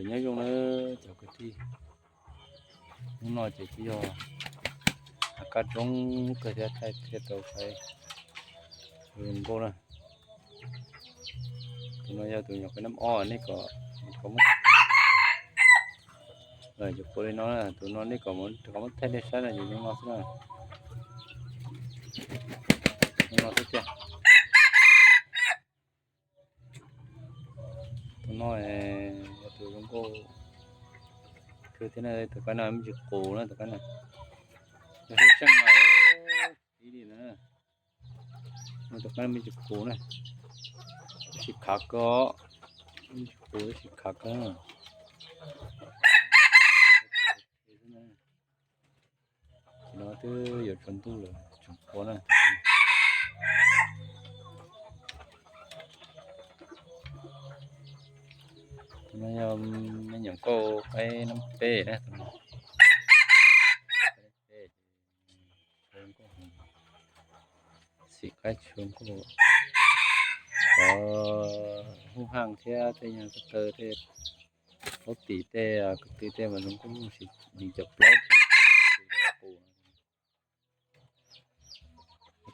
Nyob zoo na cov kwv tij, hnub no ces kuj yog hav kab roob kawg thiab, thaij thiaj tau saib zoo nkauj na. Tus no yog tus nyuam qaib nab ob, nej kom, kom muab, cov puav li no, tus no nej kom, kom muab thaij nej saib no ces zoo no xwb na. Zoo no xwb tiag. Tus no yog tus zoo nkauj kawg thiab na, tus qaib no me ntsis qus na, tus qaib no yog seej mas ib li na. Tus qaib me ntsis qus na, tab sis khav kawg, me ntsis qus tab sis khav kawg. Ces no twb yuav tsaus ntuj lawm tseem ua na. Tus no yog me nyuam nkauj qaib nab peb na, tus no. Xim qaib tshua nkauj, qhov hub haj thiab tej nyuag ko taw tej, plaub tim tej, ko tw tej mas zoo nkauj sis nws cov plaub qus.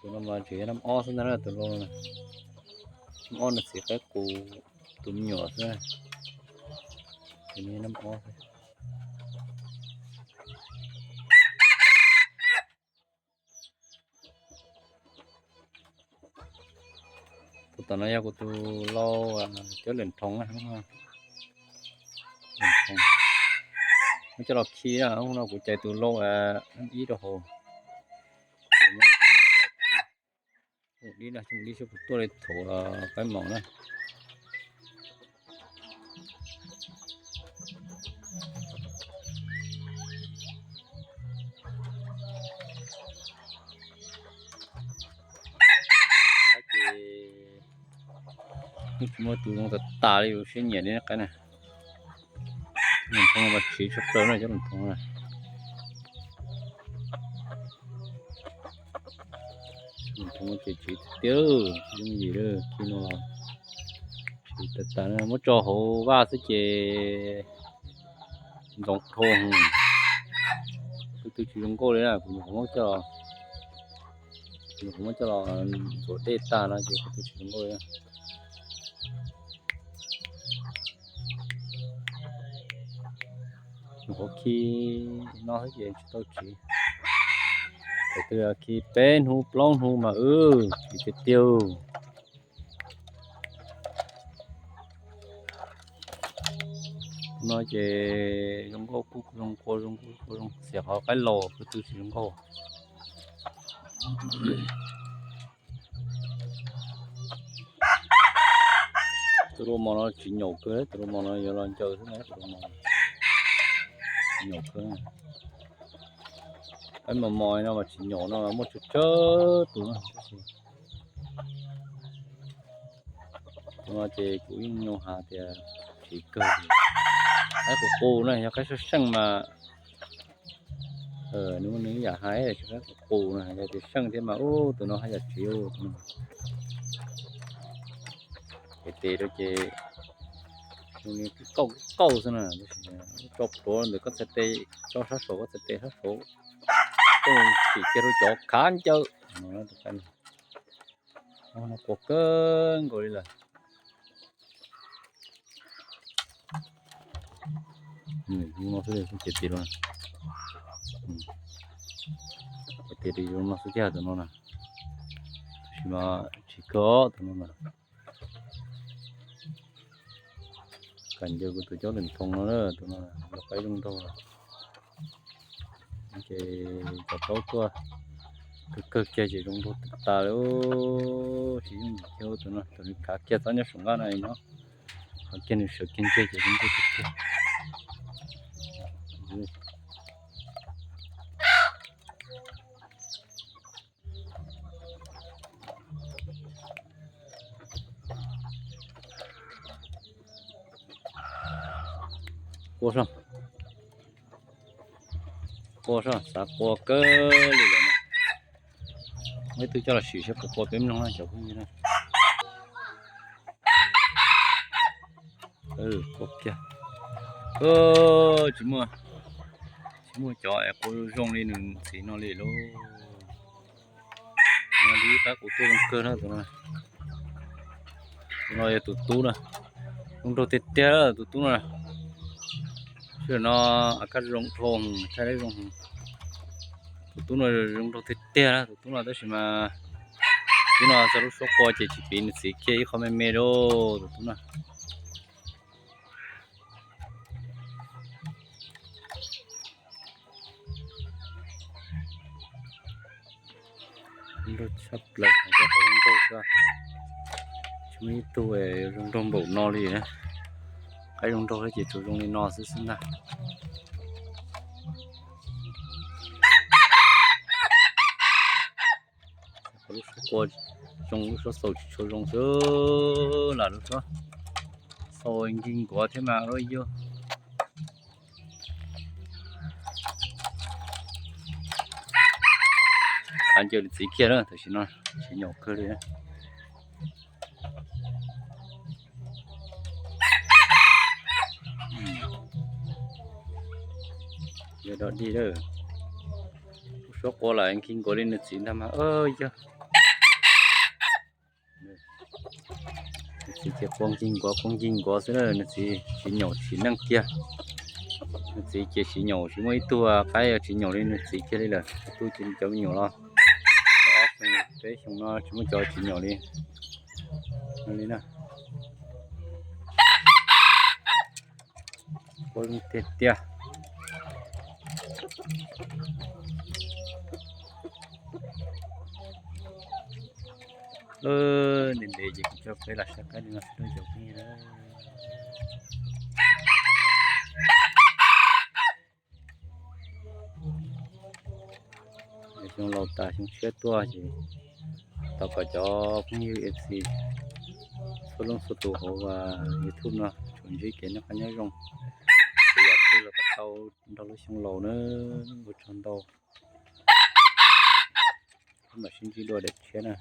Tus no mas tseem yog nab ob xwb ntag na, tus no, nab ob no xim qaib qus tus me nyuam xwb, tus no yog nab ob xwb. Tus tom no yog kuv tus lau cov lwm nthoo na, muab coj los khi na, no kuv cais tus lau ib rau hauv. Dib na, dib xyov puas tuaj li thaum qaib maum na. Ces yeej tsis muaj tus zoo tas tas li, yus siab nyiam li qaib na. Lub nthoo mas tsiv tshaj plaws na cov lub nthoo na. Lub nthoo ces tsiv tiag tiag, tsis yooj yim li khi no los tsiv tas tas na, muab tso hauv vaj xwb ces ntxoov dhau. Tus twg tsis zoo nkauj li na, kuv nyuam qhuav muab coj, kuv nyuam qhuav muab coj los ntxuav dej tag no ces tus twg tsis zoo nkauj li na. Nyuam qhuav khi no xwb ces tsis tau tsiv. Thaum twg khi peb hnub plaub hnub mas wb tsiv tiag tiag. No ces zoo nkauj kuj zoo nkauj, zoo nkauj zoo, xiam qhov qaib laus, tus twg tsis zoo nkauj. Tus rau mos no tsis nyaum kawg, tus rau mos no yuav los ncaws xwb na, tus rau mos tsis nyaum kawg. Qaib mos mos no mas tsis nyaum no mas muaj tsawg tsawg tus na, tab sis tus no ces kuv yeej nyoo has tias tsiv kawg. Qaib qus qus na, yog qaib seej seej mas nws muaj nws ib yam hais, tsis qaib qus qus na, yog tias seej thiab mas ub tus no haj yam tsiv tus no. Ces tes rau ces zoo li kauj kauj xwb na, tab sis tso plhuav ntawm koj txhais tes, tso sab saum koj txhais tes sab saum, tau tim kiag rau cov khav ncawm no. Tus qaib no quas kawg nkaus li lawm. No xwb li, ces tis no, ces tis li no xwb thiab tus no na, tab sis mas tsis kawg tus no na. Kam ncaws kuv tus caub lees thoo no, tus no los qaib zoo nraug. Ces cov plaub tuaj kawg kawg kiag ces zoo nraug tas tas li. Tsis yooj yim kiag tus no, tus nws khav kiag txhob nyob saum nqaj no nyob, khav kiag nws sawv kiag ntseg ces zoo nraug tiag tiag. Quaj soj, quaj soj, xav quaj kawg li lawm no. Muaj ib tug coj los sim saib puas qua peb mloog na cov phooj ywg na. Qua kiag. Tsis muaj, tsis muaj cov es qua zoo li nws txiv no li lauj. No li qab kuv tuaj zoo kawg na tus no. Tus no yog tus tub na. Zoo nraug tiag tiag tus tub no. Sij hawm no a kaj zoo dhau, thaij zoo. Tus tub no zoo nraug tiag tiag na tus tub no tab sis mas tub no txog lub suab qua ces tsis piv nws txiv kiag ib qho me me li tus tub no. Zoo nraug tshaj plaws, zoo nraug xwb. Tsis muaj ib tug zoo nraug npaum no li. Qaib zoo nraug ces tsuas zoo li no xwb xwb ntag. Lub suab qua zoo, lub suab xaus tsis tshua zoo xwb, lam lub suab xaus nkig nkuav thiab mas yog khav ncaws li txiv kiag na, tam sim no tsis nyaum kawg li. Yog dog dig lawm, lub suab qua lam nkig nkuav li nws txiv ntag mas yog. Nws txiv ces qua nkig nkuav qua nkig nkuav xwb na, nws txiv tsis nyaum tsis neej kiag. Nws txiv ces tsis nyaum, tsis muaj ib tug qaib tsis nyaum li nws txiv kiag li lawm, tub ces cov me nyuam los ob xyoo peb xyoo no tsis muaj cov tsis nyaum li. Li na, qua zoo tiag tiag. Ntev ntev ces kuv coj peb los saib qaib li no xwb cov phooj ywg. Xyoo laus tas xyoo tshiab tuaj ces thov kom cov phooj ywg F C txhua leej txhua tus hauv YouTube no tsuas ntsib kev noj qab nyob zoo, tsuas yog peb los kom tau nrog lub xyoo laus na, ua tsaug ntau. Peb mam sib ntsib dua daim tshiab na.